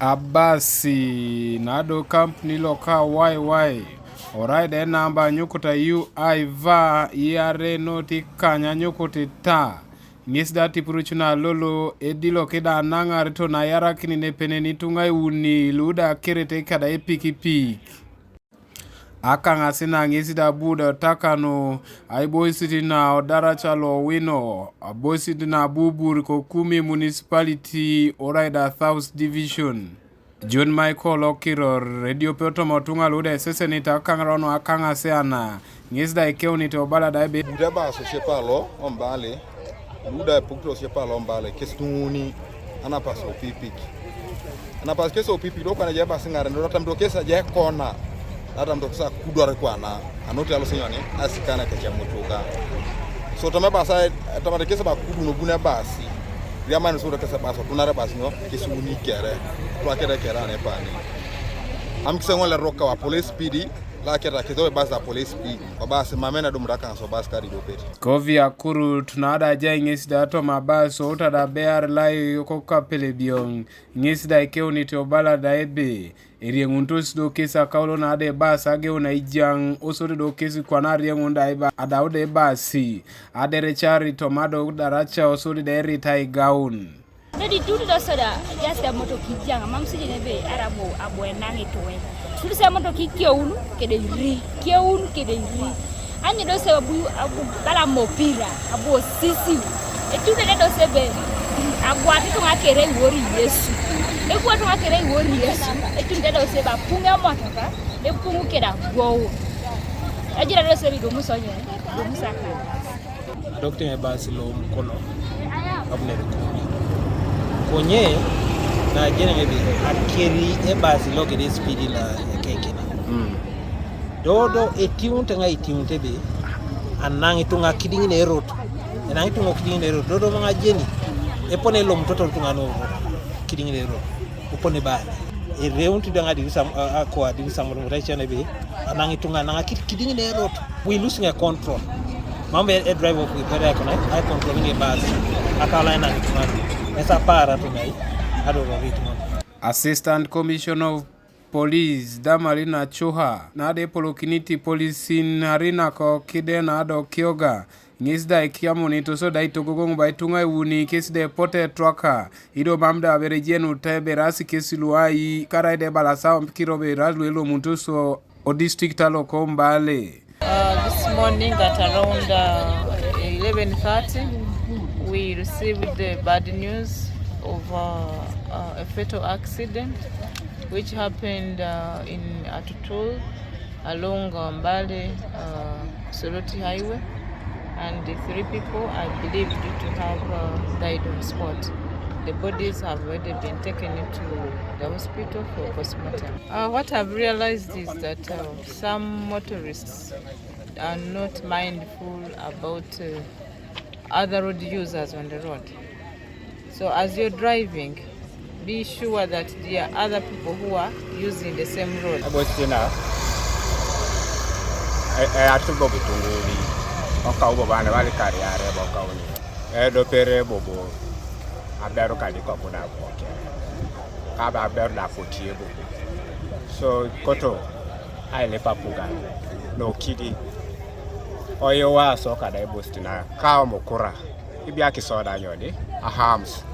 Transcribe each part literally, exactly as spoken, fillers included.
Abasi nado kampuni loka Y Y, orai de namba nyukuta U I V, iare noti kanya nyukuti ta. Ŋes da tipuruc na lolo edilo kida naŋar to na yarakini nepeneni tuŋa iuni luda kerete kada epikipik. Akaŋasi na ŋesi da bu da takanu aiboisit na odaraca lo wino, aboisit na bubur ko Kumi Municipality orai da South Division. John Michael Okiror, Radio Peotomo tuŋa lu da esesenit akaŋaron akaŋasi ana, ŋesi da ikeunit obala da ebe. Buda baso sepalo ombale. Luda epukito sepalo ombale kes tuŋuni. Anapas opipik. Anapas kes opipik do kwana jai bas ŋaren do atam do kes ajai kona. Atam do kes akudwar kwana. Anoti alo sinyoni asikana kecha mutuga. So tama basa tama de kes ba kudu no buna basi. Riamani so do kes basa tunare basi no kes uni kere. Kwa kere kere ane pani. Am kisa ŋole roka wa police pidi. La kere kito basa police pidi. Wa basi mamena dum raka so bas kari do pedi. Kovia Kurut na ada jai ŋesi da toma bas o tada bear lai ko kapele biong. Ŋesi da ikeunit obala da ebe. Erieŋuntos do kes akaulo na ada ebaas ageun aijaŋ, osodi do kes kwana arieŋun da eba-, adau da ebaasi, aderecari toma do daraca, osodi da erit aigaun. Nedi tut do soda, just a moto kijaŋ, mam sijin ebe, ara abo, abo enaŋ ituwe. Tut se moto kikeun, kede iri, keun, kede iri. Anyo do se abu, abu, bala mopira, abu osisiu. Etunde do se be, agwat ituŋa kere iwori Yesu. Egwat ituŋa kere iwori Yesu. Etunde do se be apuŋ emotoka, epuŋ keda gwou. Ejira do se be idomuso nyo, idomuso akana. Adokit ebaas lo Mukono, abunere Kumi. Konye, na jene ebe, akeri ebaas lo kede speed la ekekena. Mm. Dodo etiunte ŋa etiunte be, anaŋ ituŋa kidiŋ ne erot. Enaŋ ituŋa kidiŋ ne erot. Dodo maŋ ajeni. Epone lo mutoto ituŋa no kidiŋ ne erot. Epone bani. Ereunti daŋ adirisa, a, a, ko adirisa murumu taichane be, anaŋ ituŋa, anaŋ kid-, kidiŋ ne erot. We losing a control. Mambo e, e drive of we, but I can, I control ne bus. Akala anaŋ ituŋa. Esa para to me. Adoro ituŋa. Assistant Commissioner of Police Damalina Chuha, na de polokiniti polisin arina ko kide na do kioga, ŋes da ikiamunit oso da itogogoŋ ba ituŋa iuni kes de pote twaka, ido mam da aberejenut eberasi kes luai, karai de balasa kirobe iras luelomunit oso o district aloko Mbale. Uh, this morning at around, uh, eleven thirty, we received the bad news of, uh, uh, a fatal accident which happened, uh, in Atutul along, uh, Mbale, uh, Soroti Highway, and the three people are believed to have, uh, died on spot. The bodies have already been taken to the hospital for postmortem. Uh, what I've realized is that, uh, some motorists are not mindful about, uh, other road users on the road. So as you're driving, be sure that there are other people who are using the same road. Agostina, e, e, atubo gitunguli, okau bo bane bali kari are bo kauni. E, do pere bobo, aberu kadi kokuda boke. Kaba aberu da kotie bobo. So, koto, ai le papugan, no kidi. Oyo wa so kada ibustina, kao mukura. Ibia kisoda nyodi, ahams.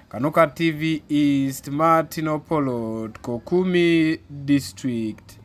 Kanuka T V East, Martin Opolot, Kokumi District.